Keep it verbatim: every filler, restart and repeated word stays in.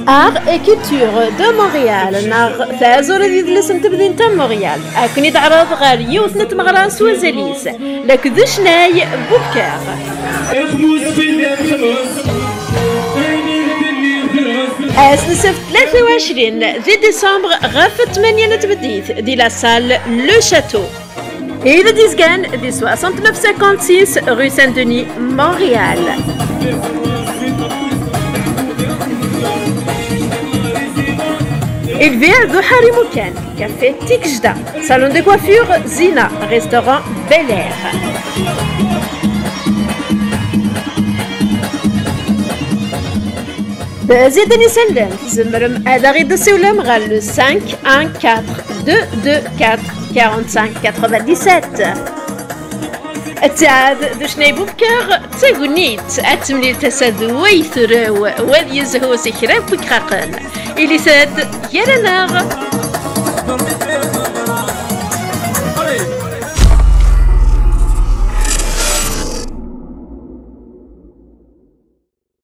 Art et Culture de Montréal, neɣ taẓuri d yidles n temdint n Montréal, ad ken-id-teɛreḍ ɣer yiwet n tmeɣra s wazal-is, la Kuduchnay Bouker. Ass n ssebt tlata u ɛecrin di décembre ɣef ttmanya n tmeddit di la salle Le Château. Ila d-izgan di soixante-neuf cinquante-six rue Saint-Denis, Montréal. Lbiɛ d uḥerri imukan, café Tikjda, salon de coiffure Zina, restaurant Bel Air. D Zidani Sallem, tzemrem ad aɣ-id-tessiwlem ɣer le cinq un quatre deux deux quatre quarante-cinq quatre-vingt-dix-sept. Ttiɛad d ucnay Bubker d tagnit, ad temlil tasa d way turew, wad yezhu si kra n wikraqen. Ilised gar-aneɣ.